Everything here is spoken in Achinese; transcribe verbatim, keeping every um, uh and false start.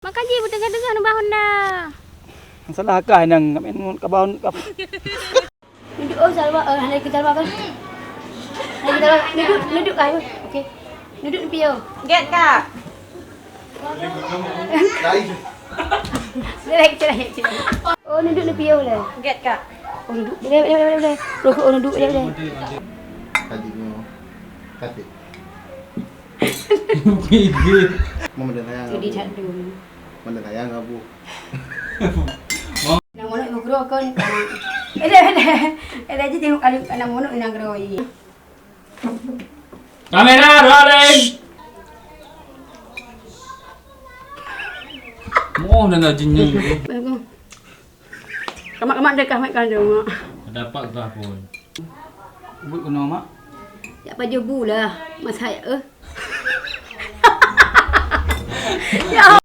Maka jih beuteuka-teuka nibak honda. Salah kah nyang ngamen ngon kaban kah? Dudoe, oh, Salwa, eh, hana ikheun Salwa kan? Hana ikheun Salwa. Dudoe, dudoe kah, yuk. Okey. Dudoe neupiyôh. Gét, Kak. Cerai, cerai, cerai. Oh, dudoe neupiyôh lé. Gét, Kak. Oh, dudoe. Boleh, boleh, boleh, boleh. Rokok, oh, dudoe, boleh, boleh. Tadi nyoe. Kasih. Gigit. Mama dan ayah. Jadi ngabu. Satu. Mama dan ayah ngabu. Nang monok ibu guru kon. Ada, ada. Ada aja tengok kali anak monok nang guru ini. Kamera rolling. Moh dan jinnya. Bagus. Kamat-kamat deh kahmet kandung, Mak. Dapat kah pun. Buet keunoe, Mak? Ya pajoh bu lah. Masa ya, eh. Ya.